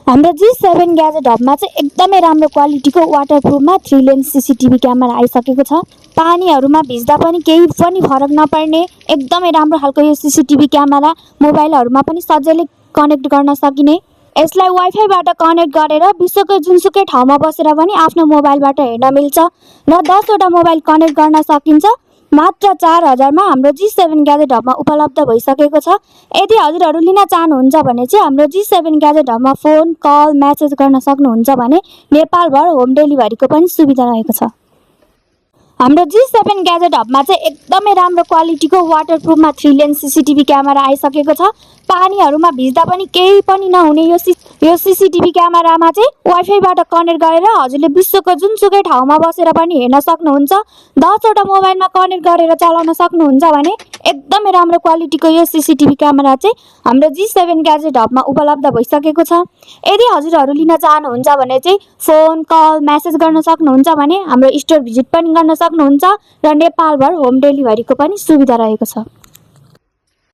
हाम्रो G7 gadget हबमा चाहिँ एकदमै राम्रो क्वालिटीको वाटरप्रुफमा 3 लेन सीसीटीभी क्यामेरा आइसकेको छ। पानीहरुमा भिज्दा पनि केही पनि फरक नपर्ने एकदमै राम्रो खालको यो सीसीटीभी क्यामेरा मोबाइलहरुमा पनि सजिलै कनेक्ट गर्न सकिने। यसलाई वाइफाईबाट कनेक्ट गरेर विश्वको जुनसुकै ठाउँमा बसेर पनि आफ्नो मोबाइलबाट हेर्न मिल्छ र 10 वटा मोबाइल कनेक्ट गर्न सकिन्छ। मात्र 4000 मा हाम्रो G7 ग्याजेट हबमा उपलब्ध भइसकेको छ। यदि हजुरहरु लिन चाहनुहुन्छ भने चाहिँ हाम्रो G7 ग्याजेट हबमा फोन कल मेसेज गर्न सक्नुहुन्छ भने नेपालभर होम डेलिभरीको पनि सुविधा रहेको छ। हाम्रो G7 ग्याजेट हबमा चाहिँ एकदमै राम्रो क्वालिटीको वाटरप्रुफमा 3 लेन सीसीटीभी क्यामेरा आइसकेको छ। पानीहरुमा भिज्दा पनि केही पनि नहुने यो सीसीटीभी क्यामेरामा चाहिँ वाइफाईबाट कनेक्ट गरेर हजुरले विश्वको जुनसुकै ठाउँमा बसेर पनि हेर्न सक्नुहुन्छ। 10 वटा मोबाइलमा कनेक्ट गरेर चलाउन सक्नुहुन्छ भने एकदमै राम्रो क्वालिटीको यो सीसीटीभी क्यामेरा चाहिँ हाम्रो G7 ग्याजेट हबमा उपलब्ध भइसकेको छ। यदि हजुरहरु लिन चाहनुहुन्छ भने चाहिँ फोन कल मेसेज गर्न सक्नुहुन्छ भने हाम्रो स्टोर भिजिट पनि गर्न सक्नुहुन्छ र नेपालभर होम डेलिभरीको पनि सुविधा रहेको छ।